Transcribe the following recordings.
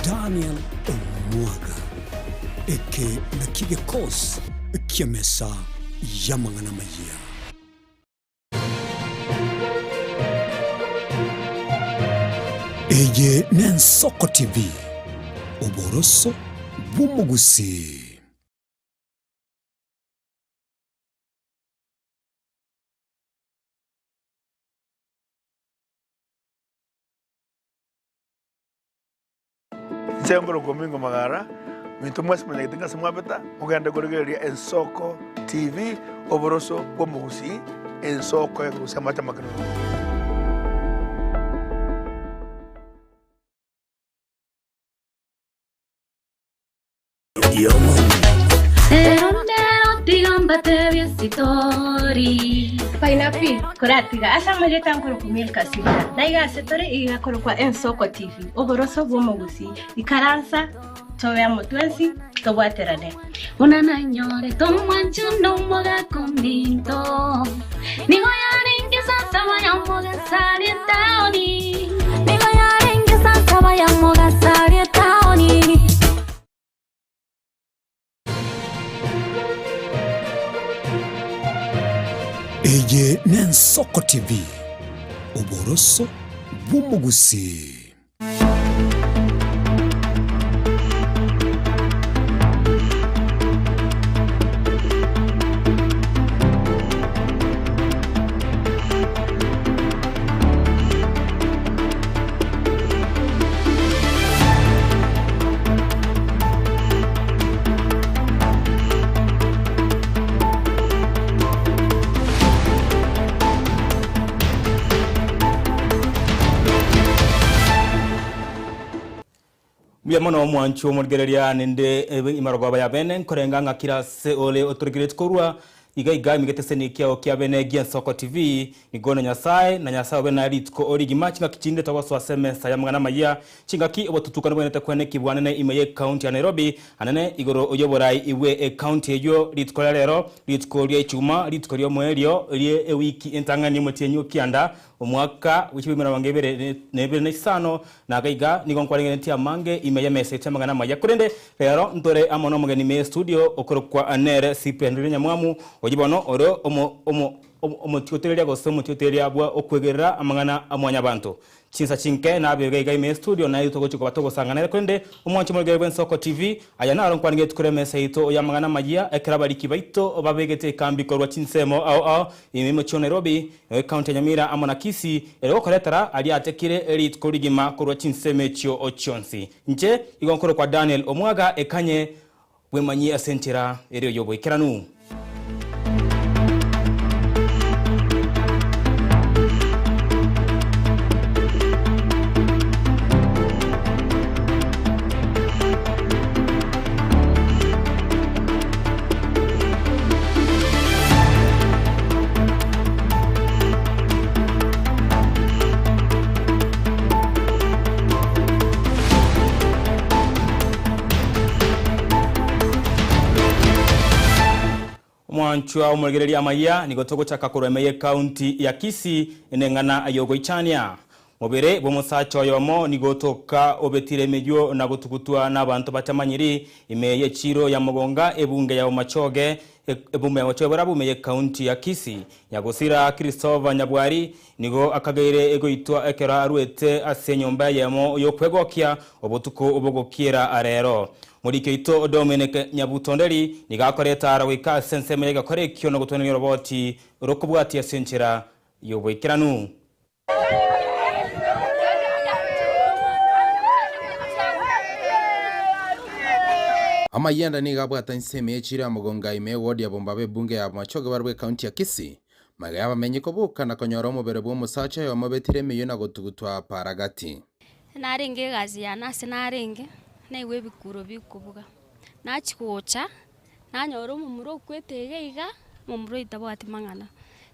Daniel Omwaga. Eke nakio gekosi ki'emesa y'amang'ana amayia. Eye n'Ensoko TV, oboroso bw'omogusii. Inche nkorokwa Omingo Magara, minto mwensi monyagete ng'a ase mwabeta, mogende korigereria Ensoko TV, oboroso bw'omogusii, ensoko ekorusia amache amakenunu. Rero ndero tiga mbatebie esitori. Paina pi, koratiga ase amarieta nkorokwa Milka Sibira, na iga ase tore iga korokwa Ensoko TV, oboroso bw'omogusii. Ikaransa, tobe amo twensi, tobwaterane. Buna nanyorete omwanchani omogaka ominto, nigo yarenge saa saba ya mogaso aria etaoni. Nigo yarenge saa saba ya mogaso aria etaoni. Eye n'Ensoko TV, oboroso bw'omogusii. Mbuya mono omwancho omorigereria nende imarogoba ya bene nkorenga ng'a kira ase ore otoregeretie korwa iga iga emigeteseni kiao kia bene gi'Ensoko TV Nigo na Nyasae, na Nyasae obe naye rituko rigima, chingaki chinde togosoa ase emesa y'amang'ana amayia, chingaki obotutukani bwenerete kwenekigwa anene ime y'ecounty ya Nairobi, anene igoro y'oborai bwe ecounty eyio rituko ria rero, rituko ria ichuma, rituko ri'omoerio rie ewiki entang'ani y'omotienyi o kianda, omwaka bwe chilifu emerongo ebere na ebere na isano, na iga iga nigo nkwarengeretie amange ime y'emesa yaito y'amang'ana amayia. Korende rero ntore amo nomogeni ime y'estudio okorokwa nere Cyprian Rire Nyamwamu, oyio bono ore omo omo Omotiotereria gose omotiotereria bwa okwegerera amang'ana a mwanyabanto. Chinsa chinke nabe iga iga ime y'estudio naye togochia koba togosang'ana ere korende omwanche omorigere bw'Ensoko TV aya naro nkwanigeti kore emesa yaito y'amang'ana amayia ekero abariki baito babegete ekambi korwa chinsemo ao ao ime y'omochie o Nairobi, ecounty ya Nyamira amo na Kisii ere gokoretera aria atekire rituko rigima korwa chinsemo echio chionsi. Inche igo nkorokwa Daniel Omwaga ekanye Bwemanyie ase enchera ere y'oboikeranu. Omwanchwa omoregereria amayia, nigo togochaka korwa ime y'ecounty ya Kisii neng'ana y'ogoichania. Mobere bw'omosacha oyomo nigo otoka obetire emeyio na gotugutwa n'abanto batamanyiri ime y'echiro ya Mogonga ebunge ya Bomachoge ebunge ya Bomachoge barabwo ime y'ecounty ya Kisii. Nyagosira Christopher Nyabwari Nigo akageire egoitwa ekero aruete ase enyomba eyemo y'okwegokia obotuko bogokiera arero. Moriki oito Dominic Nyabutonderi nigo akoreta ara goika ase ensemo y'egekora ekio na gotweneria oroboti rokobwatia ase enchera y'oboikeranu. Amayianda nigo abwate ensemo ye chiira mogonga ime ewodi ya Bombaba ebunge ya Bomachoge barabwo ekaunti ya Kisii. Magega y'abamenyi koboka na konyora omobere bw'omosacha oyomo obetire emeyio na gotugutwa paragati. Narenge egasi yane ase narenge, naigwa ebikuro bikobuga, nachia gocha, nanyora omomura okwete iga iga, omomura oyio tabwati mang'ana.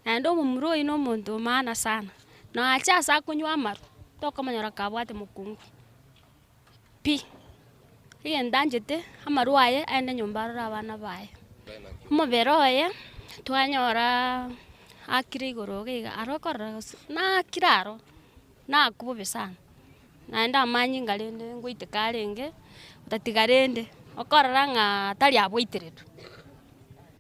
Naende omomura oyio na omonto o maana sana, nache ase akonywa amarwa, tokomonyora kabwate mokungu pi. Egento anchete, amarwa aye aende nyomba arore abana baye. Omobere oye, twanyoraa akire igoro iga iga, aro okorora gose nakire aro, nakwa bobe sana. Naende amanyinga rende ngoiteka arenge, otatiga rende okorora ng'a tari aboiteretwe.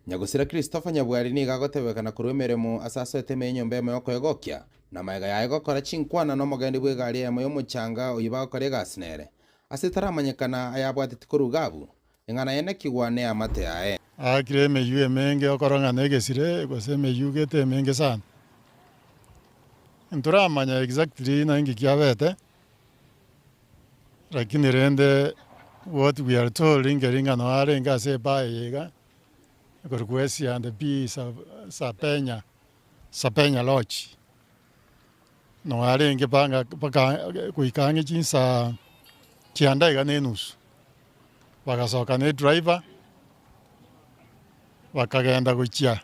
Nyagosira Christopher Nyabwari nigo agotebekana korwa emeremo ase asoete ime y'enyomba eyemo y'okoegokia, na magega yaye gokora chinkwana nomogende bw'egari eyemo y'omochanga oyio bagokora egasi nere. Ase taramanyekana ayabwateti korwa Gabu, eng'ana yenekigwa neamate yaye. Aakire emeyio emenge okorong'ana egesire gose emeyio gete emenge sana. Ntoramanya exactly ng'a inki kiabete, lakini rende what we are told nkeri ng'a noo arenge ase ebaa eye iga, ekorokwa S and P Sapenya, Sapenya Lodge. Noo arenge panga mpaka goika ang'e chinsaa kianda iga na enusu, bagasoka na edriver. Bakagenda gochia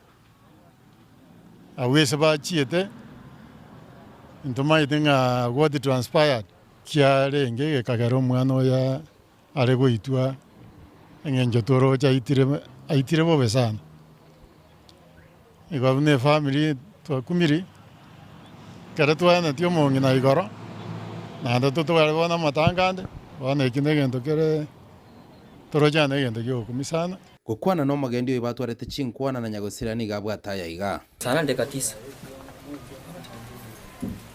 agwo ase bachiete, ntomaete ng'a what transpired kiarenge gekagera omwana oyo are goitwa eng'encho toroche aitire aitire bobe sana. Igo buna efamiri twakumiri, ekero twaenetie omong'ina igoro, naende totware bono amatanga ande, bono eki na egento kere toroche ng'a na egento kia ogokumia sana. Gokwana nomogendi oyo batwarete chinkwana na nyagosira nigo abwate aya iga. Saa nane dakika tisa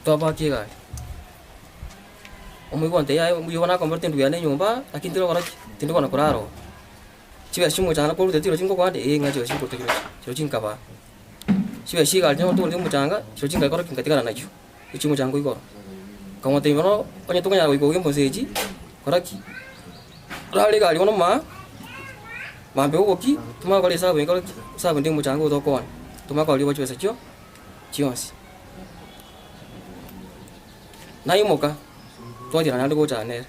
twabwatia egari, omoigwa ontebia yaya mbuya bono nakomborete endugu yane enyomba lakini tindi gokora ki? Tindi kona korara oo. Chibesa chia omochanga nakorutete chirochio nkokoa nde eh ng'a chirochio nkoruta chirochio, chirochio nkabaa. Chibesa chia egari chiria togorete omochanga, chirochio nkakora ki? Nkatigara nachio, echia omochanga igoro. Nkamotebia bono onye tokonyara goika ogemba ense echi, kora ki? Orare egari bono maa, mambia oboki, tomanye gokora esabu eye nkore ki? Esabu ende omochanga oyo tokooni, tomanye korigia obo chibesa chio chionsi. Naimoka, twachera naende gocha nere,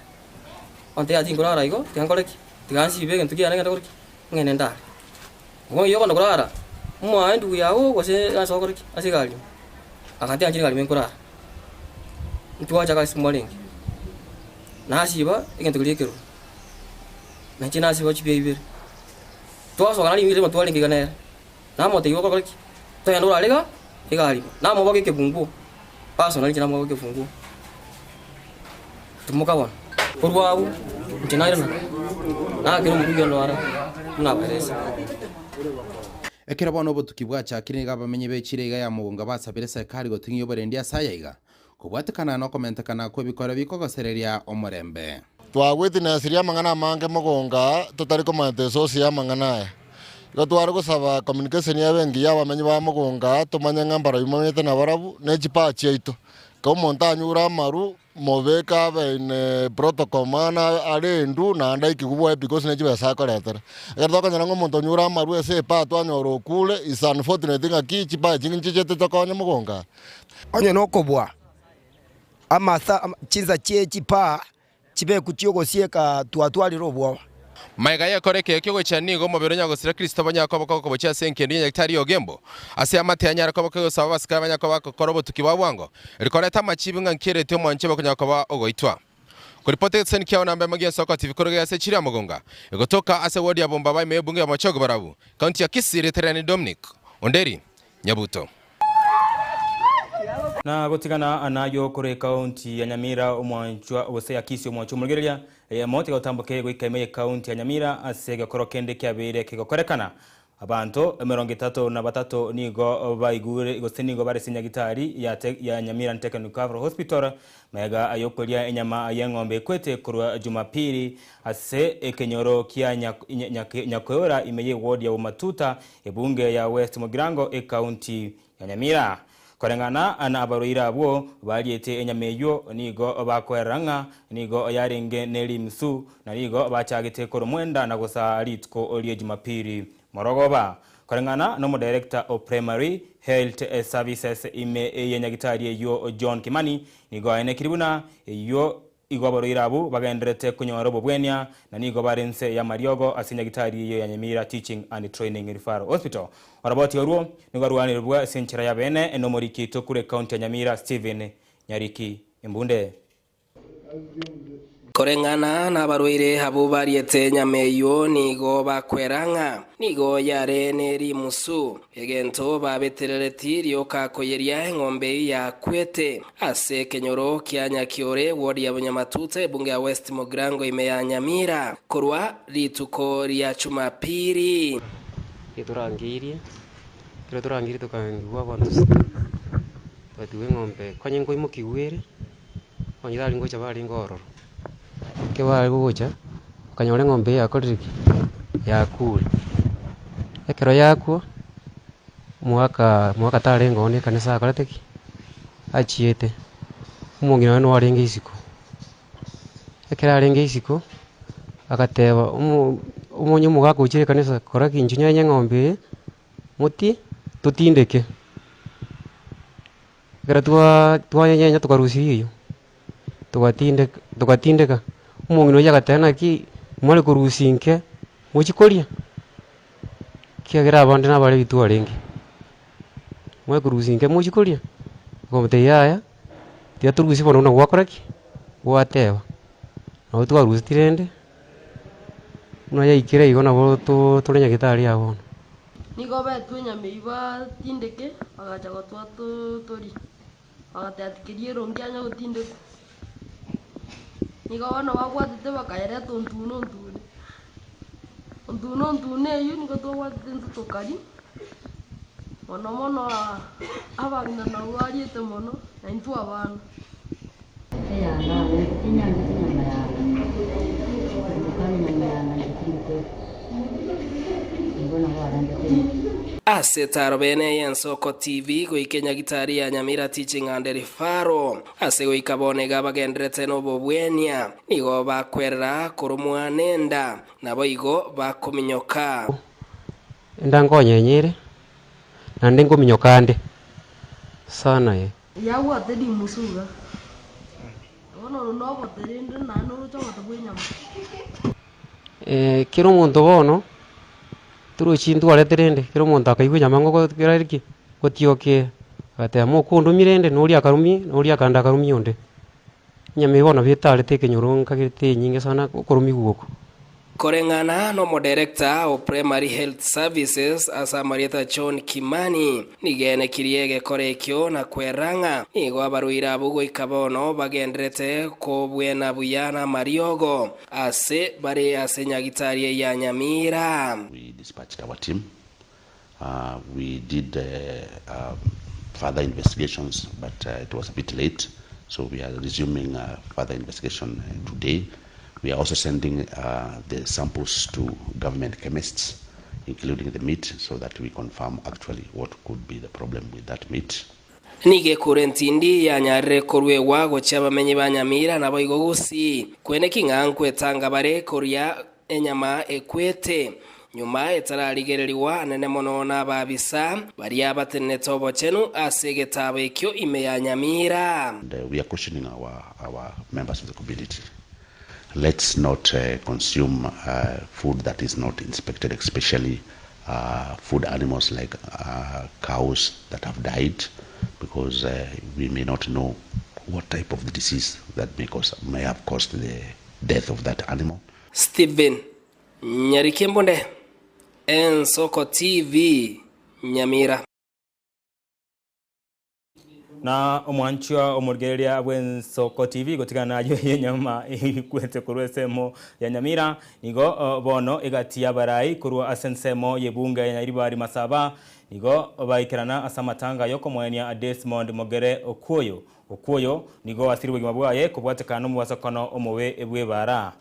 ontebia tinkorara igo, tiga nkore ki? Tiga nsibe egento kiane ngende kore ki? Ng'ende ndare. Bono oyio okogenda korara, omoa endugu yago gose ase okore ki? Ase egari ime. Agantebia inche egari ime nkorara. Ntwacha ase mwarenge, nasiba egento keria ekeru, na inche nasiba chibia ibere. Twasoka naende rimo twarenge iga nere, namotebia okore ki? Togende orare iga egari ime, namoboka ekebunguo, personally inche namoboka ekebunguo. Timoka bono, korwa agwo inche nairana, naakera omorugi onde ara buna abaerese. Ekero bono obotuki bwachakire nigo abamenyi b'echira iga ya Mugunga basabire serikali goting'ia oborendi ase aya iga, kobwatekana nokomentekana kw'ebikoro bikogosereria omorembe. Twagwetinesirie amang'ana amange mogonga totari komanyete esource y'amang'ana aya. Igo tware gosaba communication ebe engiya abamenyi ba mogonga tomanye ng'a mbarabwo bamenyete nabarabwo ne chipower chiaito. Ekero omonto anyure amaru Mobeke abe in protocol mana arendwe naende aikigwe bwoye because ne chibesa akoretera. Ekero tokonyora ng'a omonto onyure amarwa ase epaa twanyora okure is unfortunate ng'aki chipaa echi nchichete tokonye mogongo aa. Onye nokobua amasa chinsa chie chipaa chibekwe chi'ogosieka twatwarire obwoba. Magega y'ekora ekeyio ki'ogochia nigo omobere o nyagosira Kristo banyare koba kogochia ase engencho ya Nyagetari y'Ogembo, ase amate anyare koba kegosaba abasikari banyare koba bagokora obotuki bwa bwango, rikoreta amachibi ng'a nkiereti omwanche bakonyara koba ogoitwa. Koripota egetesani kiao namba emo gi'ensoko TV korwa ase echiro ya Mogonga, egotoka ase ward ya Bombaba ime y'ebunge ya Bomachoge Borabu, County ya Kisii Reterani Dominic Onderi Nyabuto. Na gotigana nayio korwa ekaunti ya Nyamira omwanchwa gose ya Kisii omwanchwa omorigereria eyemo tiga otamboke goika ime y'ekaunti ya Nyamira ase egekoro kende kiabeire kegokorekana. Abanto emerongo etato na batato nigo baigure gose nigo bare ase nyagitari ya ya Nyamira Technical Hospital magega ay'okoria enyama y'eng'ombe ekwete korwa Jumapili ase ekenyoro kia Nyakoeora ime y'eward ya Bomatuta Ebunge ya West Mugirango, ekaunti ya Nyamira. Koreng'ana nabarwaire abwo bariete enyama eyio nigo bakoerera ng'a nigo yarenge ne rimisu, na nigo bachagete koromwa enda na gosaa rituko rie Jumapili morogoba. Koreng'ana nomodirector o Primary Health Services ime ye nyagitari eyio John Kimani nigo aenekiri buna eyio Igo abarwaire abwo bagendererete konyora obobwenia, na nigo bare inse y'amariogo ase nyagitari eyio ya Nyamira Teaching and Training Referral Hospital. Oroboti orwo nigo rwanirwe ase enchera y'abeene nomoriki oito korwa ekaunti ya Nyamira Stephen Nyariki Embunde. Koreng'ana nabarwaire abwo bariete enyama eyio nigo bakwera ng'a nigo yare ne rimusu, egento babeterereti rioka koyeria eng'ombe eyio yakwete ase ekenyoro kia Nyakiore, ward ya Bunyamatuta, ebunge ya West Mugirango ime ya Nyamira, korwa rituko ria Chumapiri. Getorangeirie, ekero torangeirie tokangigwa abanto sita, twatigwa eng'ombe konya nkoimokigwa ere, onye tari ngocha barenge ororo. Ekero bare gocha, bakanyora eng'ombe eye yakorire ki? Yakure. Ekero yakwa, omogaka omogaka tarenge oo na ekanisa akorete ki? Achiete. Omong'ina oye nigo arenge isiko. Ekero arenge isiko, agateba omo omonye omogaka ochire ekanisa kora ki? Inchuo nyenye eng'ombe eye, moti totindeke. Ekero twaa twanyenya tokarusia riyo, togatindeka togatindeka, omong'ina oyio agateba naki mware korusia inke mochie koria? Ekiagera abande nabare ebitwe arenge, mware korusia inke mochie koria? Nkomotebia yaya, tiga torusie bono buna gwakora ki? Gwateba. Nabo twarusetie rende, buna yaikire igo nabo to tore nyagetari aa bono. Nigo betwe enyama eyio batindeke, bagacha gotoa torie. Bagateba tikeria erongi anya gotindekwa. Nigo bono babwatete bakayereta ontune ontune. Ontune ontune eyio nigo twabwatete intwe tokaria, mono mono abang'ina nabwo bariete mono, na intwe abana. Ase etaaro bene y'Ensoko TV goika enyagitari ya Nyamira Teaching and Referral ase goika bono iga bagenderete nobobwenia nigo bakwerera koromwa nenda naboigo bakominyoka. Enda nkonyenyere, naende nkominyoka ande sana eh. Yabwate rimusu iga. Bono oro nobote rende naende noroche obote bw'enyama. Kera omonto bono, torochi ntwarete rende, kera omonto akaigwa enyama ngoko kera ki? Gotioka agateba mokondomia rende, na oria akarumia, na oria akande akarumia onde. Enyama eye bono nabo etarete ekenyoro nkagete enyinge sana okorumigwa oko. Koreng'ana n'omoderekta o Primary Health Services ase amarieta John Kimani, nigo enekirie egekora ekio na kwerra ng'a nigo abarwaire abwo goika bono bagenderete kobwena buya namariogo ase bare ase nyagitari eye ya Nyamira. We dispatched our team We did further investigations but it was a bit late so we are resuming further investigation today. We are also sending the samples to government chemists including the meat so that we confirm actually what could be the problem with that meat. Nigo ekura entindi yanyarire koruegwa gochia abamenyi ba Nyamira naboigo Gusii, kweneki ng'a nkwetanga bare koria enyama ekwete, nyuma etararigererigwa anene mono nababisa baria batenenete obochenu ase egetaabo ekio ime ya Nyamira. And we are cautioning our our members of the community let's not consume food that is not inspected especially food animals like cows that have died because we may not know what type of disease that may cause may have caused the death of that animal. Stephen Nyarikembunde, Ensoko TV, Nyamira. Na omwanchwa omorigereria bw'Ensoko TV gotigana nayio y'enyama ikwete korwa esemo ya Nyamira nigo bono egati y'abarai korwa ase ensemo y'ebunge ya Nyaribari Masaba nigo baikerana ase amatanga y'okomoenia Desmond Mogere Okuoyo Okuoyo nigo asire obogima bwaye kobwatekana nomobasokono omobe bw'ebaara.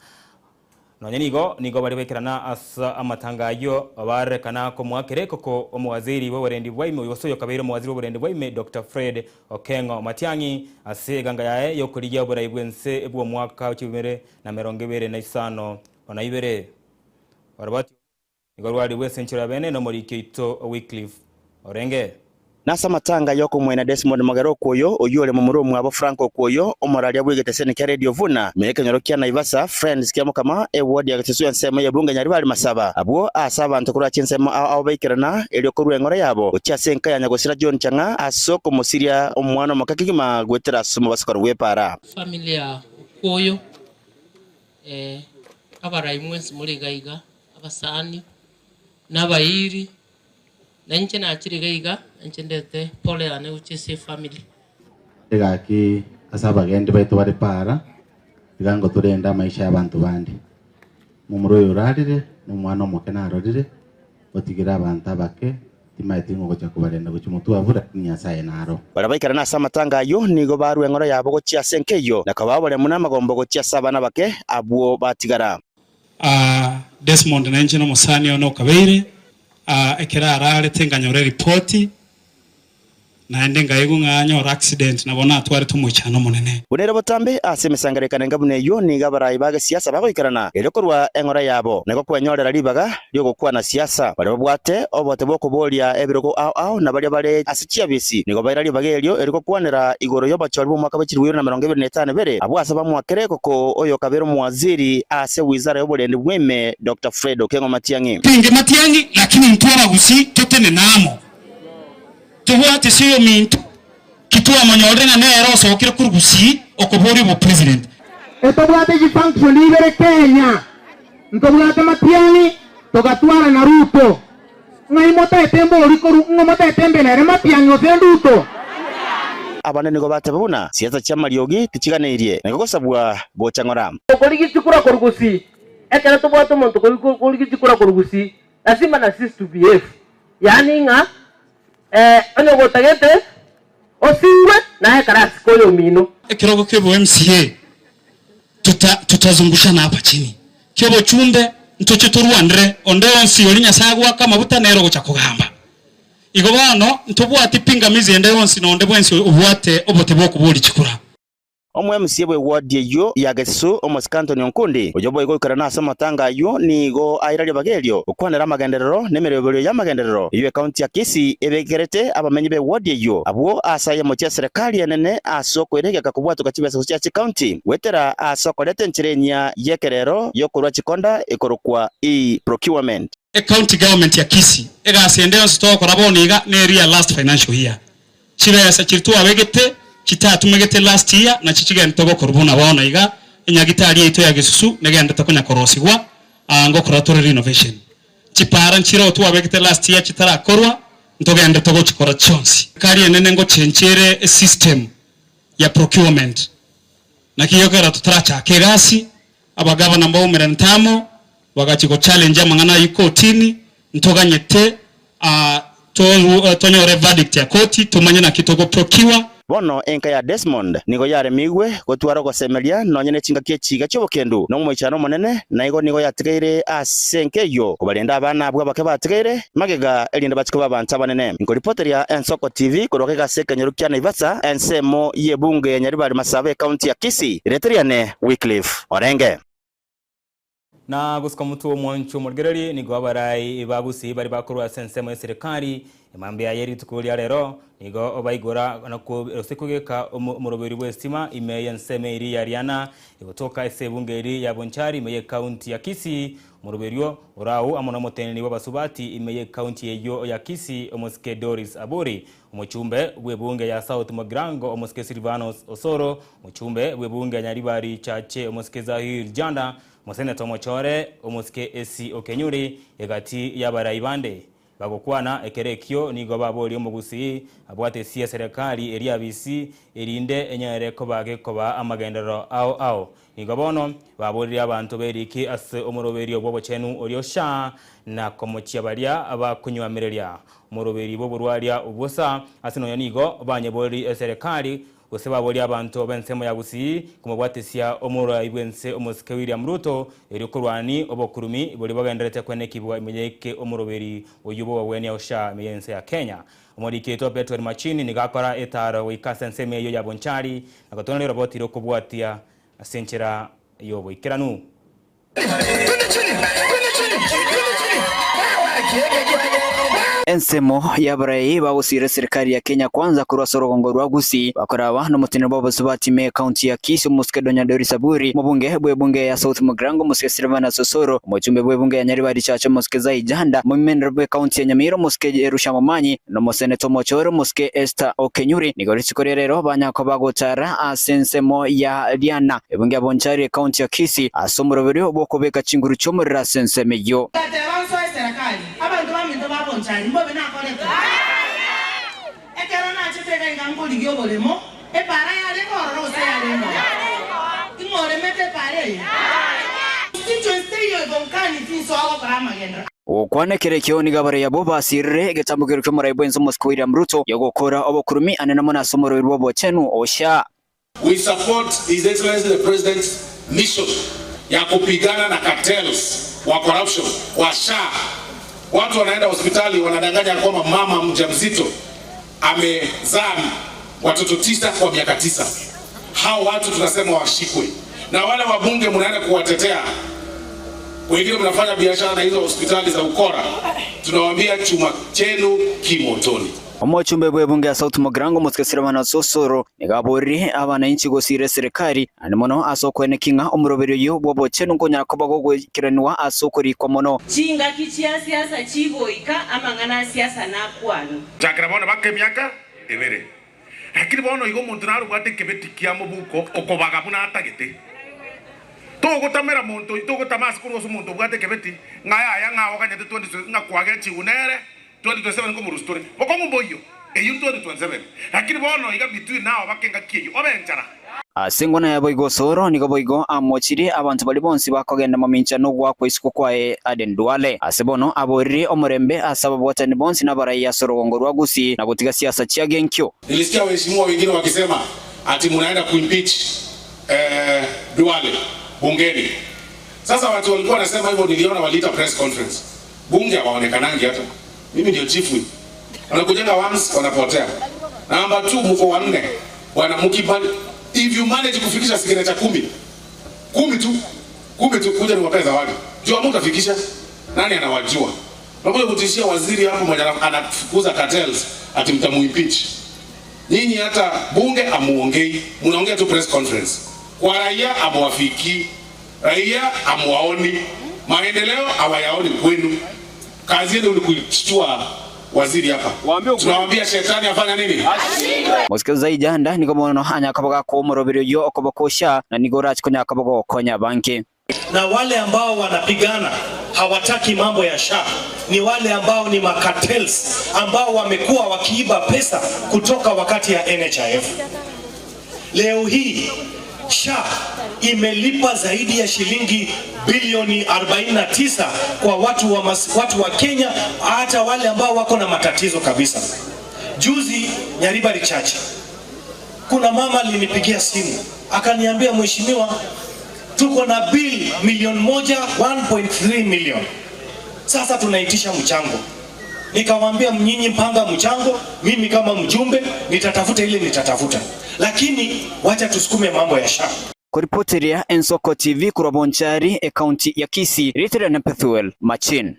Nonya nigo nigo baria baikerana ase amatanga ayio barorekana komoakera ekoko omowaziri bw'oborendi bwa ime gose oyokabeire omowaziri bw'oborendi bwa ime Doctor Fred Okengo Matiang'i ase eganga yaye y'okorigia oborai bw'ense bw'omwaka o chibibere na emerongo ebere na isano na ibere. Oroboti Nigo rwari bw'esenchero ya bene nomoriki oito Wycliffe orenge. Nase amatanga y'okomoena Desmond Mogere Okuoyo, oyio ore momura omwabo Frank Okuoyo, omoraria bw'egeteseni kia Radio Vuna, ime y'ekenyoro kia Naivasha, Friends kia Mokama, eward ya Gesusu ensemo y'ebunge Nyaribari Masaba. Abwo aase abanto korwa chinsemo ao ao baikerana, erio korua eng'ora yabo gochia ase enka ya nyagosira John Chang'a ase okomosiria omwana omoke kegima goetera ase omobasokoro bw'epaara. Family ya Okuoyo. Abarai mwensi more iga iga, abasani, na abairi, na inche nachire iga iga, na inche ndete pole yane gochia ase efamiri. Egaki ase abagendi baito bare para, tiga ngotorende amaisha y'abanto bande. Momura oyo orarire, na omwana omoke narorire, otigire abanto abake, timaeti ng'a ogocha kobarenda gochia motwe abwo, lakini Nyasae naro. Baria baikerana ase amatanga ayio nigo barua eng'ora yabo gochia ase enka eyio, na kobaa oboremu na amagombo gochia ase abana abake abwo batigara. Desmond nainche nomosani one okabeire, ekero ararete nkanyora eripoti, Naende nkaigwa ng'a anyore accident, nabo natwarete omoichano omonene. Buna ere botambe ase emesangererekano enga buna eyio, nigo abarai ba gesiasa bagoikerana erio korwa eng'ora yabo, na igo kwenyorera ribaga ri'ogokwana siasa. Baria babwate obote bw'okoboria ebirogo ao ao na baria bare ase chiabisi nigo baira ribaga erio erio gokwanera igoro y'obochori bw'omwaka bwe chilifu ibere na emerongo ebere na etano ebere, abwo ase bamoakere koko oyokabere omowaziri ase wizara y'oborendi bw'ime Doctor Fred Okengo Matiang'i. Tinge Matiang'i, lakini intwe abagusii totenene amo. Tobwate ase oyominto ki twamonyorire ng'a nere osokire korwa gusii okoboria obopresident. Etobwate chifunction ibere Kenya, ntobwate Matiang'i togatwara na Ruto. Ng'ai motaete mbori korwa ng'o motaete mbe nere Matiang'i gose Ruto? Abande nigo bateba buna siasa chi'amariogi tichiganeirie, na igo gosabwa gocha ng'ora. Okorigia chikura korwa gusii, ekero tobwate omonto okorigia chikura korwa gusii, lazima na sisi to behave. Yaani ng'a onye gotagete osingwe naye ekero asike oyomino. Ekerogo ki'obo MCA tuta tutazungushana hapa chini ki'obochumbe ntoche torwanere onde onsi oria Nyasae agoaka amabuta nere ogocha kogamba. Igo bono ntobwati pingamizi ende yonsi nonde bwensi obwate obote bw'okoboria chikura. Omo-MCA bw'ewodi eyio ya Gesusu, omosike Anthony Onkundi, oyio boigo oikerana ase amatanga ayio, nigo aira ribaga erio gokwanera amagenderero na emeroberio y'amagenderero eyio ekaunti ya Kisii ebekerete abamenyi b'ewodi eyio abwo ase ayemo chi'eserekari enene ase okoira egeka kobwatoka chibesa gochia chikaunti goetera ase okoreta enchera enyia y'ekerero y'okorua chikonda ekorokwa e-procurement. Ecounty government ya Kisii, egasi ende yonsi togokora bono iga neri ya last financial year. Chibesa chiria twabegete chitatumegete last year nachi chigenderete gokorwa buna bono iga, enyagitari yaito ya Gesusu negenderete konya korosigwa ngokora tore renovation. Chipara nchireo twabegete last year chitarakorwa ntogenderete gochikora chionsi. Serikali enene ngochenchia ere esystem ya procurement naki gekogera totarachaka egasi Abagavana mbaumeranete amo, bagachia gochallenge amang'ana ayio kotini, ntoganyete tonyore verdict ya koti tomanye naki togoprocure. Bono enka ya Desmond nigo yaremigwe gotwara ogosemeria nonya ne chingaki echiga chi'obokendu na omoichano omonene, na igo nigo yatigaire ase enka eyio kobarenda abana abwo abake batigaire magega erinde bachie koba abanto abanene. Nkoripoteria Ensoko TV korwa gega ase ekenyoro kia Naivasha, ensemo y'ebunge ya Nyaribari Masaba ekaunti ya Kisii, rieta riane Wycliffe Orenge. Na gosika omotwe omwancho omorigererie nigo abarai ba Gusii baria bakorwa ase ensemo y'eserekari emambia ye rituko ria rero nigo baigora na gose kogeka omoroberi bw'esitima ime y'ensemo eria ya Riana egotoka ase ebunge eria ya Bonchari ime y'ekaunti ya Kisii. Omoroberio orao amo nomoteneneri bw'abasubati ime y'ekaunti eyio ya Kisii omosike Doris Aburi, omochumbe bw'ebunge ya South Mugirango omosike Silvanus Osoro, Mochumbe bw'ebunge ya Nyaribari Chache omosike Zahir Janda, Moseneta omochore omosike Essie Okenyuri egati y'abarai bande. Bagokwana ekero ekio nigo baborie omogusii abwate esi eserekari eria abisi erinde enyare koba gekoba amagenderero ao ao. Nigo bono baboririe abanto beriki ase omoroberio bw'obochenu oria Sha na komochia baria bakonyuamereria omoroberi bw'oborwaria obwo sa ase nonya nigo banyeboriri eserekari Gose baborie abanto b'ensemo ya Gusii komobwatisia omorai bw'ense omosike William Ruto erio korwani obokurumi boria bogenderete kwenekibwa ime yaike omoroberi oyio bw'obogwenia Usha ime y'ense ya Kenya. Omoriki oito Bethuel Machini nigo akora etaaro goika ase ensemo eyio ya Bonchari na gotoneria oroboti rw'okobwatia ase enchera y'oboikeranu. Ensemo y'abarai bagosiira eserikari ya Kenya Kwanza korwa ase orogongo rwa Gusii bakoraba nomoteneneri bw'abasubati ime ekaunti ya Kisii omosike Donya Doris Aburi, omobunge bw'ebunge ya South Mugirango omosike Silvanus Osoro, omochumbe bw'ebunge ya Nyaribari Chache omosike Zai Janda, omoimenero bw'ekaunti ya Nyamira omosike Jerusha Momanyi na omoseneta omochore omosike Esther Okenyuri. Nigo rituko ria rero banyakoba gotara ase ensemo ya Riana Ebunge ya Bonchari ekaunti ya Kisii ase omoroberio bw'okobeka chinguru chi'omorero ase ensemo eyio. Ngateba nsoe eserekari, abanto baminto ba Bonchari mbobe nakorete. Ekero nachete iga iga nkorigia oboremo, epaara yarenge ororo gose yarenge ororo? Ing'o oremete epaara eye? Constituency teiyo egonkani tinsoa gokora amagenderero. Gokwana ekero ekio nigo abarai abwo basirire egetambokero ki'omorai bw'ense omosike William Ruto gi'ogokora obokurumi anene mono ase omorweri bw'obochenu Osha. We support His Excellency the President's mission ya kupigana na cartels wa corruption wa SHA. Watu wanaenda hospitali wanadanganya kwamba mama mjamzito amezaa watoto tisa kwa miaka tisa. Hao watu tunasema washikwe, na wale wabunge mnaenda kuwatetea wengine, mnafanya biashara na hizo hospitali za ukora, tunawaambia chuma chenu kimotoni. Omochumbe bw'ebunge ya South Mugirango omosike Silvanus Osoro nigo aborire abanainchi gosiira eserekari naende mono ase okoenekia ng'a omoroberio oyio bw'obochenu nkonyara koba gogoikeranigwa ase okorikwa mono. Chingaki chia siasa chigoika, amang'ana a siasa nakwanwe. Chakera bono baka emiaka ebere. Lakini bono igo omonto narobwate ekebeti kia mobuko okobaga buna atagete. Togotamera monto, togotama ase korwa ase omonto obwate ekebeti, ng'a yaya ng'a oganyete 20 ng'a kwagechigwe nere 2027 nkomorusia tore. Bokong'u mboiyo, eyio 2027. Lakini bono iga between now baka engaki eyio, obe enchara. Ase engwana ya boigo Osoro nigo boigo amochirie abanto baria bonsi bakogenda mamincha nogoakwa isiko kwaye Aden Duale. Ase bono aboririe omorembe ase ababwatani bonsi nabarai ase orogongo rwa Gusii na gotiga siasa chiagenkio. Nilisikia waheshimiwa wengine wakisema ati munaenda kuimpeach eh, Duale bungeni. Sasa watu walikuwa wanasema hivyo, niliona waliita press conference. Bunge hawaonekanangi hata. Mimi ndio chief whip. Wanakujenga once wanapotea. Namba 2 mko wanne. Bwana mkibali if you manage kufikisha signature kumi. Kumi tu. Kumi tu kuja niwapee zawadi. Jua mtafikisha. Nani anawajua? Unakuja kutishia waziri hapo mwenye anafukuza cartels ati mtamuimpeach. Nyinyi hata bunge amuongei, mnaongea tu press conference. Kwa raia amuwafiki, raia amuwaoni, maendeleo hawayaoni kwenu. Kazi yenu ni kushtua waziri hapa. Tunawaambia shetani afanya nini? Mosike Zaijanda nigo mono anyaka koba omoroberio oyio okoba kosha na nigo orache konya koba gokonya abange. Na wale ambao wanapigana hawataki mambo ya SHA ni wale ambao ni macartels ambao wamekuwa wakiiba pesa kutoka wakati ya NHIF. Leo hii SHA imelipa zaidi ya shilingi bilioni 49 kwa watu wa, mas, watu wa Kenya hata wale ambao wako na matatizo kabisa. Juzi Nyaribari Chache, kuna mama alinipigia simu akaniambia, mheshimiwa, tuko na bill milioni moja 1.3 million, sasa tunaitisha mchango. Nikamwambia mnyinyi mpanga mchango, mimi kama mjumbe nitatafuta ile nitatafuta, lakini wacha tusukume mambo ya SHA. Koripoteria Ensoko TV korwa Bonchari ekaunti ya Kisii, rietera na Pethuel Machin.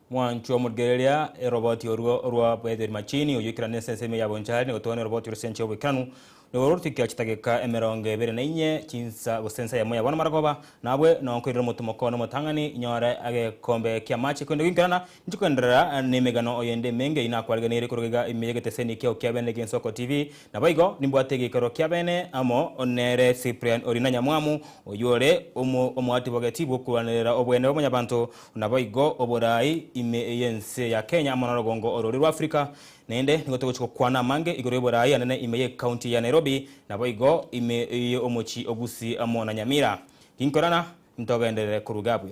Mwancho omorigereria eroboti orwo orwa Pethuel Machini oyio ekero nese ensemo ya Bonchari nigo twane oroboti ore ense y'oboikeranu nigo rorutukia chitageka emerongo ebere na inye chinsa gose ensa eyemo ya bono marogoba nabwe nonkoirera omotomoko na omotang'ani inyore agekombe kia amache kwende goinkerana nchikoenderera na emegano oyende emenge eyio nakwarigeneire korwa iga ime y'egeteseni kiao kia bene gia Ensoko TV. Naboigo nimbwate egeikaro kia bene amo nere Cyprian Orina Nyamwamu oyio ore omo omoatibogeti bw'okorwanerera obwene bwa mwanyabanto naboigo oborai ime y'ense ya Kenya amo norogongo orori rwa Africa. Naende nigo togochia gokwana amange igoro y'oborai anene ime y'ecounty ya Nairobi naboigo ime y'omochie o Gusii amo na Nyamira. Ginkorana ntogenderere korwa iga abwo.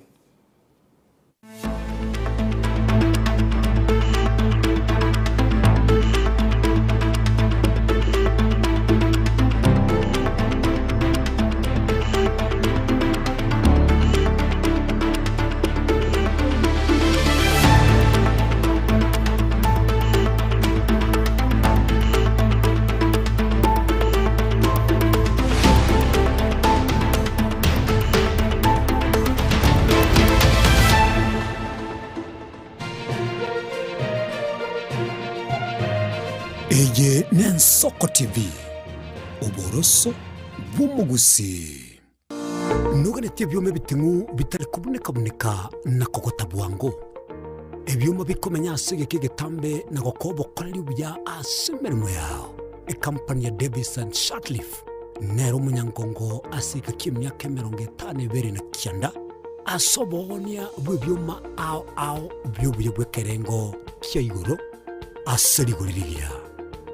Eye n'Ensoko TV, oboroso bw'omogusii. Noganetie ebioma ebiting'u bitari kobuneka-buneka na kogota bwango, ebioma bikomenya ase egeka egetambe na gokoa obokoreri obuya ase emeremo yao. Ekampani ya Davis and Shirtliff nere omonyangongo ase egeka ki'emiaka 59 ase oboonia bw'ebioma ao ao bi'obuya bw'ekerengo kia igoro ase rigori rigiya.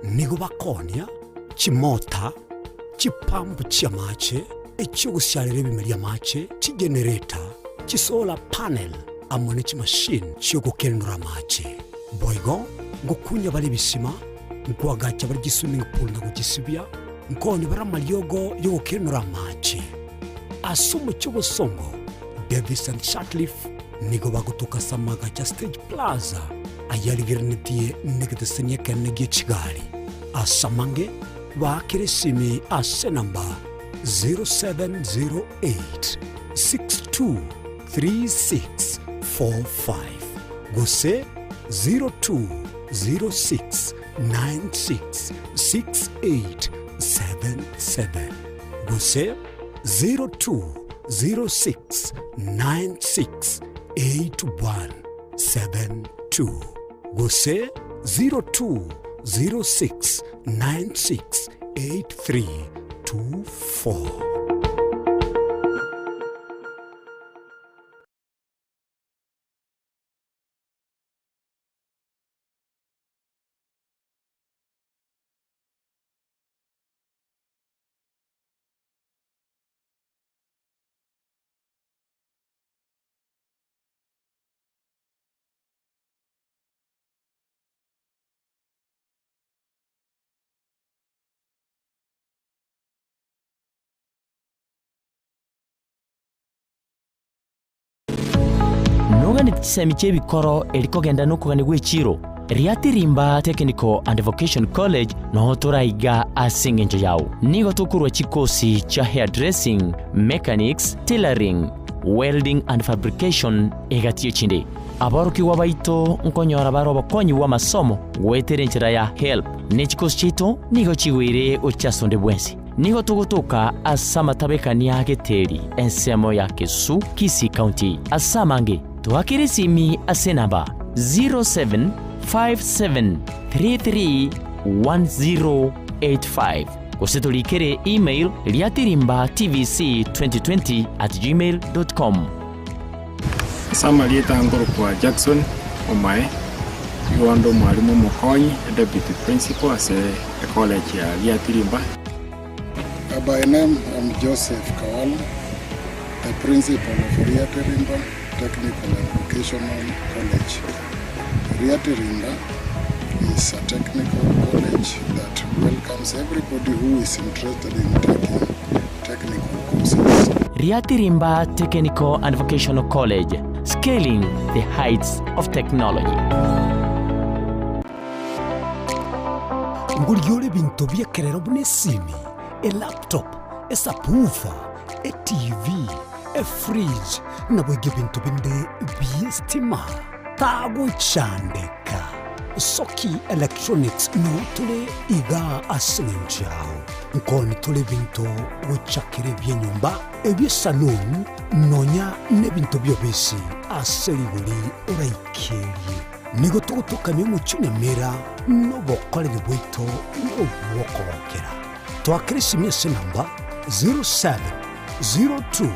Nigo bakoonia chimota, chipampu chi'amache, echi'ogosiarera ebimeri amache, chigenereta, chisolar panel, amo ne chimashini chi'ogokenenora amache. Boigo ngokunya bare ebisima, nkoagacha bare chiswimming pool na gochisibia, nkoonia bare amariogo y'ogokenenora amache. Ase omochie obosongo, Davis and Shirtliff nigo bagotoka ase amagacho a Stage Plaza ayarigereretie negeteseni ekenene gie chigari. Ase amange, baakere esimi ase enamba 0708 623645 gose 0206 966877 gose 0206968172 gose 0206968324. Noganeti chisemi chi'ebikoro eri kogenda nokogania gw'echiro, Riatirimba Technical and Vocation College noo toraiga ase engencho yao. Nigo tokorua chikosi chia hairdressing, mechanics, tailoring, welding and fabrication egati y'echinde. Aborokigwa baito nkonyora bare obokonyi bw'amasomo goetera enchera ya HELB, ne chikosi chiaito nigo chigoire gochia ase onde bwensi. Nigo togotoka ase amatabekania a Geteri, ensemo ya Kesu, Kisii County. Ase amange, toakere esimi ase enamba 0757331085 gose torikere email riatirimbatvc2020@gmail.com. Ase amarieta nkorokwa Jackson Omae, nigo nde omwalimu omokonyi, e deputy principal ase ecollege ya Riatirimba. By name, I'm Joseph Kawala, the principal of Riatirimba Technical and Vocational College. Riatirimba is a technical college that welcomes everybody who is interested in taking technical courses. Riatirimba Technical and Vocational College, scaling the heights of technology. Ngorigia ore ebinto bi'ekerero buna esimi, elaptop, esubwoofer, etv, efridge, naboigo ebinto binde bi'estima. Tagochandeka. Soki Electronics noo tore igaa ase eng'encho yao. Nkoni tore ebinto gochakera ebi'enyomba, ebi'esaloon, nonya nebinto bi'obisi ase rigori oraikerie. Nigo togotokania omochie Nyamira nobokoreri bwaito nobw'okogokera. Twakera esimi ase enamba 0702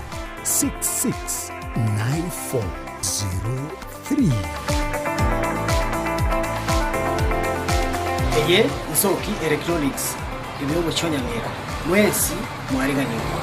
669403. Eye Nsoki Electronics ime y'omochie o Nyamira, mwensi mwareganigwe.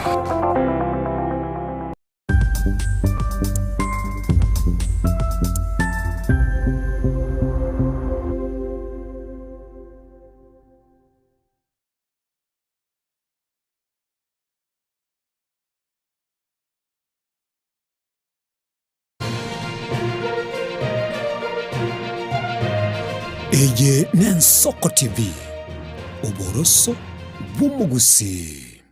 Eye n'Ensoko TV, oboroso bw'omogusii.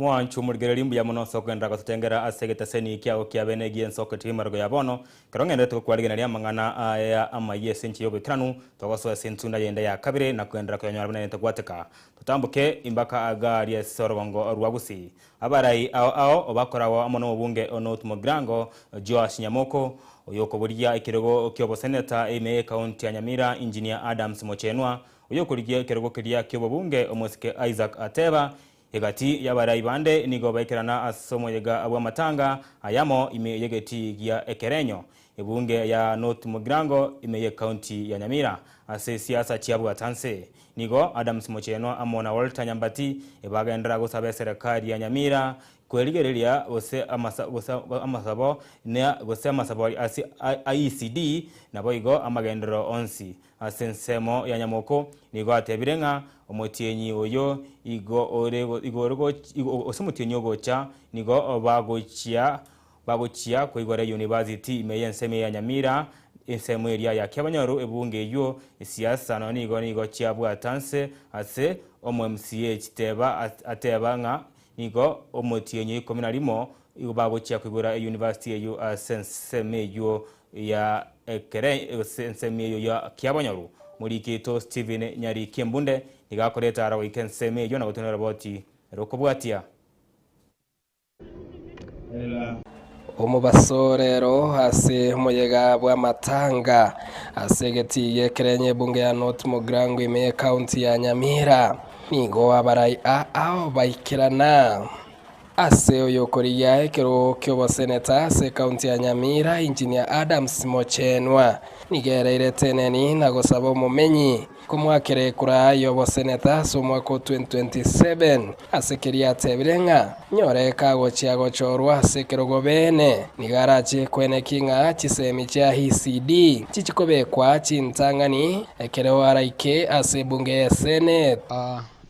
Mwanchu omorigereria mbuya mono ase okogenderera gototengera ase egeteseni kiao kia bene gi'ensoko TV marogo ya bono. Ekero ng'enderete gokwarigeneria amang'ana aya amayia ase enchera y'oboikeranu, togosoa ase entunda yende ya kabere na kogenderera koyanyora buna netogwateka. Totamboke imbaka agaria ase orogongo rwa Gusii. Abarai ao ao bakoragwa amo nomobunge o North Mugirango, Joash Nyamoko, oyokoboria ekerogo ki'oboseneta ime y'ecounty ya Nyamira, Engineer Adams Mochenwa, oyokorigia ekerogo keria ki'obobunge omosike Isaac Ateba, Egati y'abarai bande nigo baikerana ase omoyega bw'amatanga ayamo ime y'egetii gia Ekerenyo, ebunge ya North Mugirango ime y'ecounty ya Nyamira. Ase siasa chiabwata nse, nigo Adams Mochenwa amo na Walter Nyambati bagenderera gosaba eserekari ya Nyamira kwerigereria gose gose amasabo gose amasabo ase IECD naboigo amagenderero onsi Ase ensemo ya nyamoko nigo atebire ng'a omotienyi oyo igo ore igo ore gose omotienyi ogocha nigo bagochia bagochia koigora eyunibasiti ime y'ensemo ya Nyamira ensemo eria ya Kiabanyoru ebunge eywo siasa nonya nigo nigo chiabwata nse ase omo MCA chiteba ateba ng'a nigo omotienyi o ikomi na rimo igo bagochia koigora eyunibasiti eywo ase ensemo eywo ya ekere gose ensemo eyio ya kiabonyoru. Moriki oito Stephen Nyariki Embunde nigo akoreta ara goika ensemo eyio na gotenena roboti ere okobwatia. Omobaso rero ase omoyega bw'amatanga ase egetii gi'ekerenyo ebunge ya North Mugirango ime y'ecounty ya Nyamira nigo abarai ao baikerana. Ase oyokorigia ekerogo ki'oboseneta ase ekaunti ya Nyamira, Engineer Adams Mochenwa, nigo ereirete eneni na gosaba omomenyi komoakera ekura y'oboseneta ase omwaka o 2027 ase keria atebire ng'a nyore kagochia gochorwa ase ekerogo bene nigo arache kweneki ng'a chisemi chia ECD chichikobekwa chintang'ani ekero araike ase ebunge y'eseneti.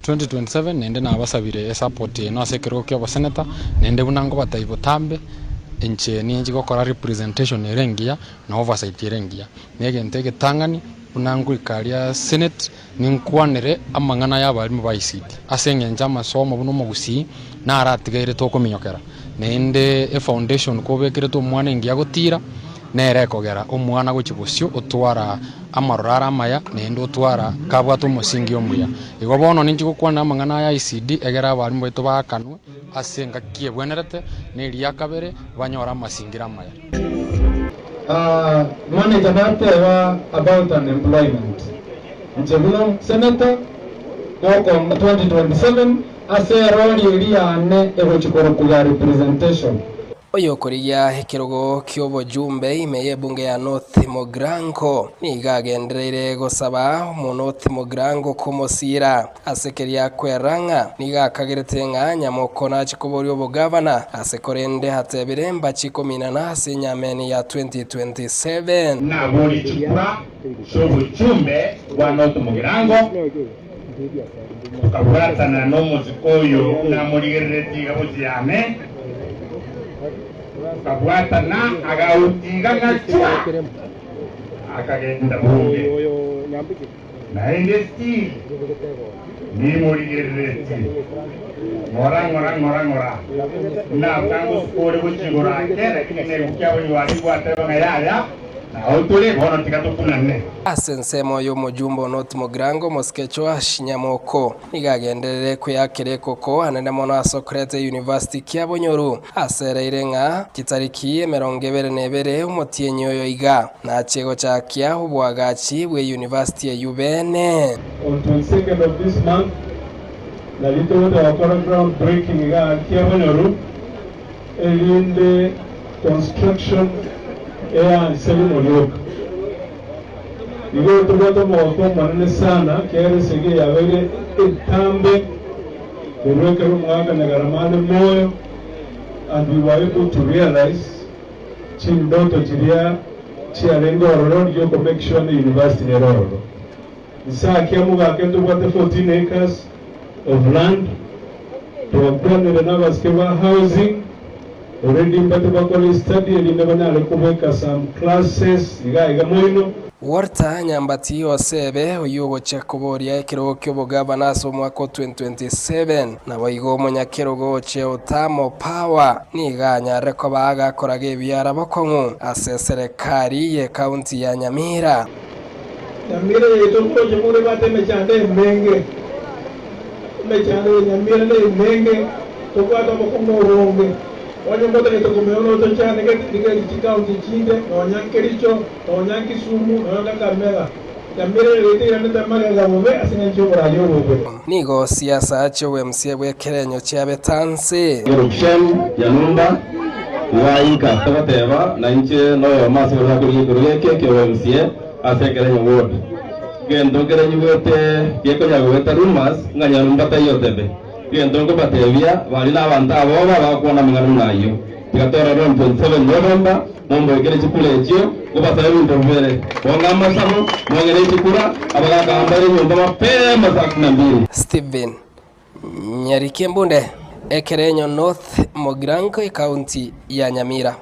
2027 naende nabasabire esupport yaino ase ekerogo kia oboseneta, naende buna ngobatebia botambe, inche ninchi gokora representation ere engiya na oversight ere engiya. Na egento egetang'ani buna ngoika aria senate, ninkwanere amang'ana ya abalimu ba ICT, ase eng'encho amasomo buna omogusii naratigaire tokominyokera, naende efoundation kobekerete omwana engiya gotira, nere ekogera omwana gochia bosio otwara amaroro are amaya, naende otwara kabwate omosingi omuya. Igo bono ninche gokwana amang'ana aya ICD egere abalimu baito baakanwe ase engaki ebwenerete, na eria kabere banyore amasingira amaya. Manager nateba about unemployment, inche buna senator gokonga 2027 ase erori eria yane egochi korokwa ya representation. Oyokorigia ekerogo ki'obojumbe ime y'ebunge ya North Mugirango nigo agendereire gosaba omoNorth Mugirango komosiira ase keria kwerora ng'a nigo akagerete ng'a Nyamoko nache koboria obogavana ase korende atebire mbachi kominana ase enyameni ya 2027. Naborie chikura chi'obochumbe bwa North Mugirango, tokabwatana nomosike oyo namorigereretie iga bosio yane, tokabwatana agautiga ng'a chwa, akagenda bunge. Naende still nimorigereretie ng'ora ng'ora ng'ora ng'ora, buna abwo ore gochia igoro ake, lakini negukia abanywanyi gwateba ng'a yaya. Nao tore bono tiga tokunane. Ase ensemo y'omojumbe o North Mugirango, Omosike Joash Nyamoko, nigo agenderere kweyakera ekoko anene mono ase okoreta eyunivasiti Kiabonyoru, asereire ng'a chitariki emerongo ebere na ebere omotienyi oyo iga nachie gochakia oboagachi bw'eyunivasiti eyio bene. On 22nd of this month nario togocha gokora ground breaking igaa Kiabonyoru. Erinde construction eanse rimo rioka. Igo tobwate omogoko omonene sana ekiagera esegi eye yabeire entambe korwa ekero omogaka Nyagarama are moyo and we were able to realize chindoto chiria chiarenge ororo riria oko make sure ne university nere ororo. Inse akia mogaka ntobwate 14 acres of land, twakwanire nabasike ba housing, already mbate bakore estudy erinde banyare kobeka some classes iga iga moino. Walter Nyambati Osebe, oyio ogochia koboria ekerogo ki'obogavana ase omwaka o 2027, naboigo omonyakerogo ochia Otamo Power, nigo anyarire koba agakoraga ebiara bokong'u ase eserekari y'ecounty ya Nyamira. Nyamira yaito moroche more ebwate emechando emenge, emechando ya Nyamira nemenge, tobwate obokong'u obonge. Onye motagete komenya buna otochandegete, rigereria chikaunti chinde, nonya Kericho, nonya Kisumu, nonya Kakamega. Nyamira ere yaito eiranete magega bobe ase engencho y'oboraai obobe. Nigo siasa chi'obwemsie bw'ekerenyo chiabetanse. Shem Nyanumba, iga aika togoteba nainche noyomo ase baria bakorigia ekerogo eke ki'obwemsie ase ekerenyo ward. Gento nkerenyigwete gekonya goeta rumours ng'a Nyarumba taiyo Tebe. Gento nkobatebia, baria nabanto aboba bagokwana amang'ana buna ayio. Tiga torore on 27 November, momboekere chikura echio, nkobasabe ebinto bibere, mong'e amasabo, mong'ere chikura, abagaka mbaire nyomba mapema saa kumi na mbili. Stephen Nyariki Embunde, Ekerenyo North Mogirango, Ekaunti ya Nyamira.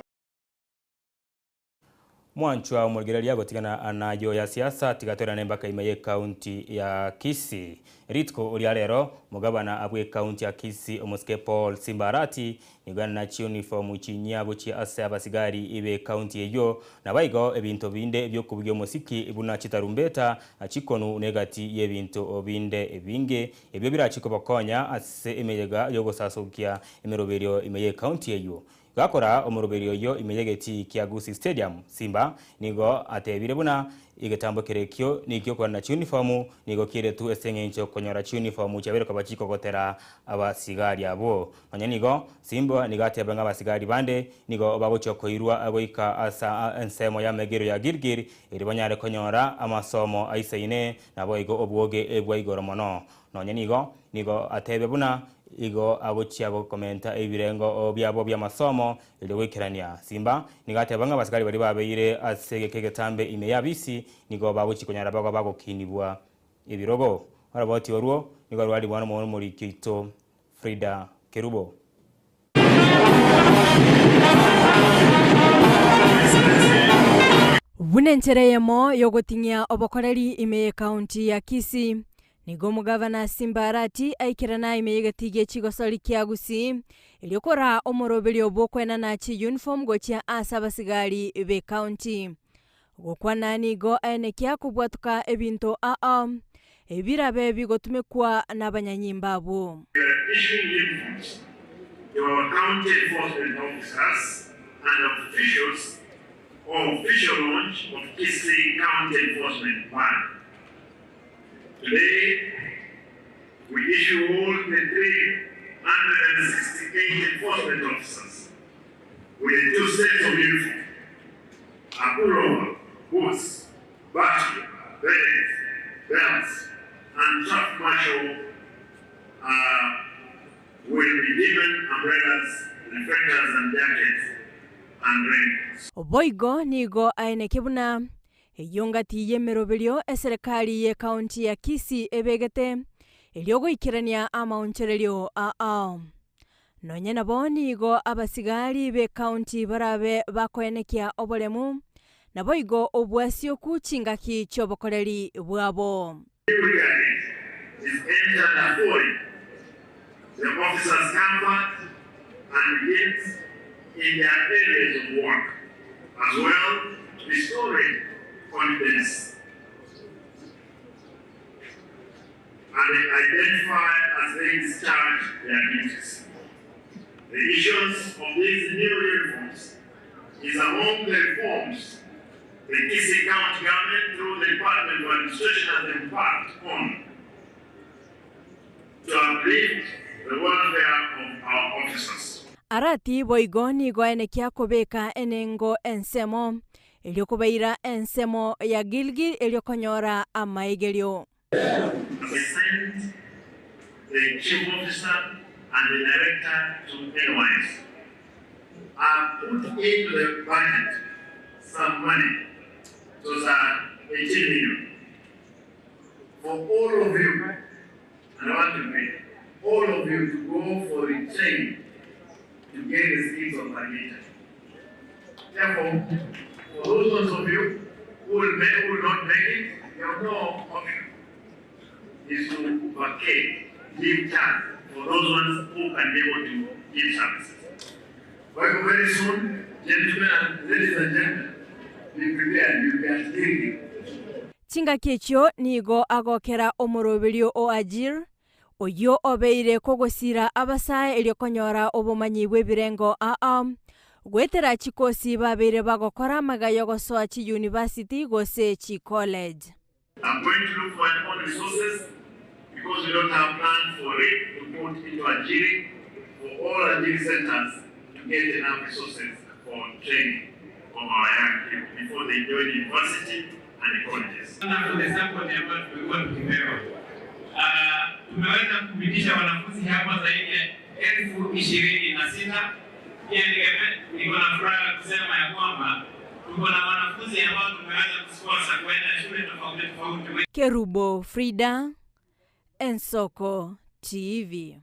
Mwanchwa omorigereria gotigana nayo ya siasa tiga toirane mpaka ime y'ekaunti ya Kisii. Rituko ria rero omogabana bw'ekaunti ya Kisii omosike Paul Simba Arati nigo aenana chiuniform chinyia gochia ase abasigari b'ekaunti eyio nabaigo ebinto binde biokobugia omosiki buna chitarumbeta, chikonu na egati y'ebinto binde ebinge ebio birachi kobakonya ase emeyega yogosasokia emeroberio ime y'ekaunti eyio. Gakora omoroberio oyio ime y'egetii kia Gusii Stadium, Simba nigo atebire buna egetambo kerekio nikio okwana chiuniform nigo kieretwe ase eng'encho konyora chiuniform chiabeire koba chikogotera abasigari abwo. Nonya nigo, Simba nigo ateba ng'a abasigari bande nigo bagochia koirwa goika ase ensemo y'amegiro ya Gilgil erio banyare konyora amasomo aisaine naboigo obwoge bwa igoro mono. Nonya nigo, nigo atebe buna igo agochia gokomenta ebirengo biabo bi'amasomo erio goikerania. Simba nigo ateba ng'a abasigari baria babeire ase egeka egetambe ime y'abisi nigo bagochia konyara bago bagokinigwa ebirogo. Oroboti orwo nigo rwaribwa nomoriki oito Frida Kerubo. Buna enchera eyemo y'ogoting'ia obokoreri ime y'Ekaunti ya Kisii, nigo omogavana Simba Arati aikerana ime y'egetii gie chigosori kia Gusii erio koraa omoroberio bw'okoenana chiuniform gochia ase abasigari b'Ekaunti. Gokwana nigo aenekia kobwatoka ebinto ao ebirabe bigotumekwa nabanyanyimba abwo. We are issuing uniforms to our county enforcement officers and officials or official launch of Kisii County Enforcement Band. Today, we issue all the 368 enforcement officers with two sets of uniform, a pullover, boots, battery, berets, belts, and traffic marshal will be given umbrellas, reflectors and jackets and raincoats. Boigo nigo aeneke buna eyio ngati y'emeroberio eserekari y'ecounty ya Kisii ebegete erio goikerania amaonchorerio ao. Nonya nabo nigo abasigari b'ecounty barabe bakoenekia oboremu, naboigo obwasioku chingaki chi'obokoreri bwabo. New brigade is aimed at affording the officers comfort and gains in their areas of work, as well restoring confidence and identify as they discharge their duties. The issuance of these new uniforms is among the reforms the Kisii County government through the Department of Administration has embarked on to uplift the welfare of our officers. Arati boigo nigo aenekia kobeka enengo ensemo, erio kobaira ensemo ya Gilgil erio konyora amaigerio. We sent the chief officer and the director to NYS. I put into the budget some money, it was 18 million, for all of you, and I want to pay, all of you to go for the training to gain the skills of navigator. Therefore, for those ones of you who who will, make, who will not make it, you have no option. Is to vacate, leave chance for those ones who can be able to give services. Well, very soon, gentlemen and ladies and gentlemen, be prepared, you'll be at hearing. Chingaki echio nigo agokera omoroberio o Ajir, oyio obeire kogosira abasae erio konyora obomanyi bw'ebirengo aa, goetera chikosi babeire bagokora amaga y'ogosoa chiyunivasiti gose chicollege. I'm going to look for my own resources because we don't have plans for it to put into Ajiri, for all Ajiri centers to get enough resources for training of our young people before they join university and the colleges. For the support ambayo tumekuwa tukipewa. Tumeweza kupitisha wanafunzi hapa zaidi ya 26,000. Pia niko na furaha kusema ya kwamba tuko na wanafunzi ambao tumeweza kusponsor kwenda shule tofauti tofauti. Kerubo Frida, Ensoko TV.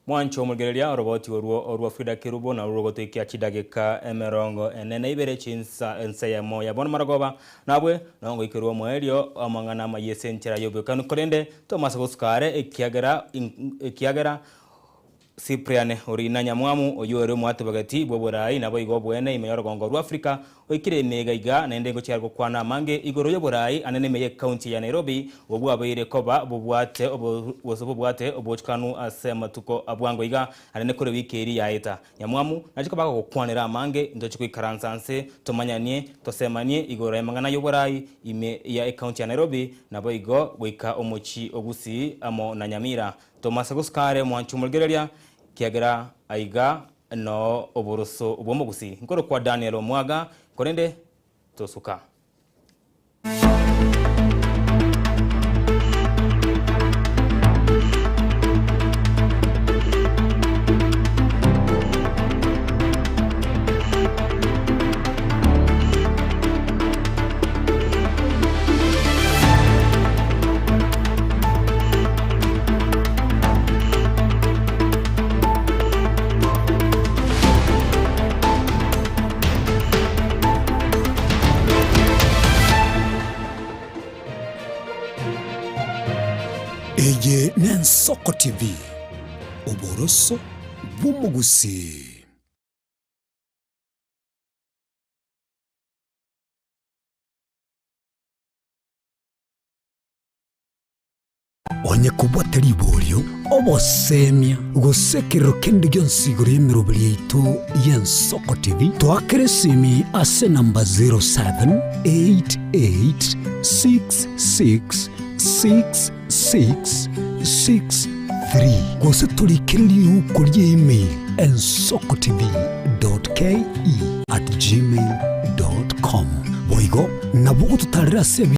Mwancho omogereria oroboti orwo orwa Frida Kerubo na rugotoikia chidagika emerongo ene na ibere chinsa enseyemo ya bono marogoba nabwe nongo ikerwa mwerio amang'ana amayese enchera yobwekanu korende Thomas Gosukare ekiagera ekiagera Cyprian Orina Nyamwamu oyo ore omwate bagati bwa Borai nabo igo bwene ime y'orugongo rwa Africa oikire emega iga naende ngochiara gokwana amange igoro y'oborai anene ime y'ekaunti ya Nairobi obwo abeire koba bobwate oboso bobwate obochukanu ase amatuko abwango iga anene kore wiki eri yaeta Nyamwamu nachiko bagokwanera amange ndochi koikaransa nse tomanyanie tosemanie igoro y'amang'ana y'oborai ime ya ekaunti ya Nairobi nabo igo goika omochi ogusi amo na Nyamira Thomas Gosukare mwanchu mulgereria kiagera aiga no oboroso obwomogusi nkoro kwa Daniel Omwaga korende tosuka. Eye n'Ensoko TV, oboroso bw'omogusii. Onye kobwate riborio, obosemia, gose ekerero kende gionsi igoro y'emeroberi yaito y'Ensoko TV, toakere esimi ase enamba 0788666663 gose torikere riuko ria email ensokotv.ke@gmail.com. Boigo nabo ogototarera ase.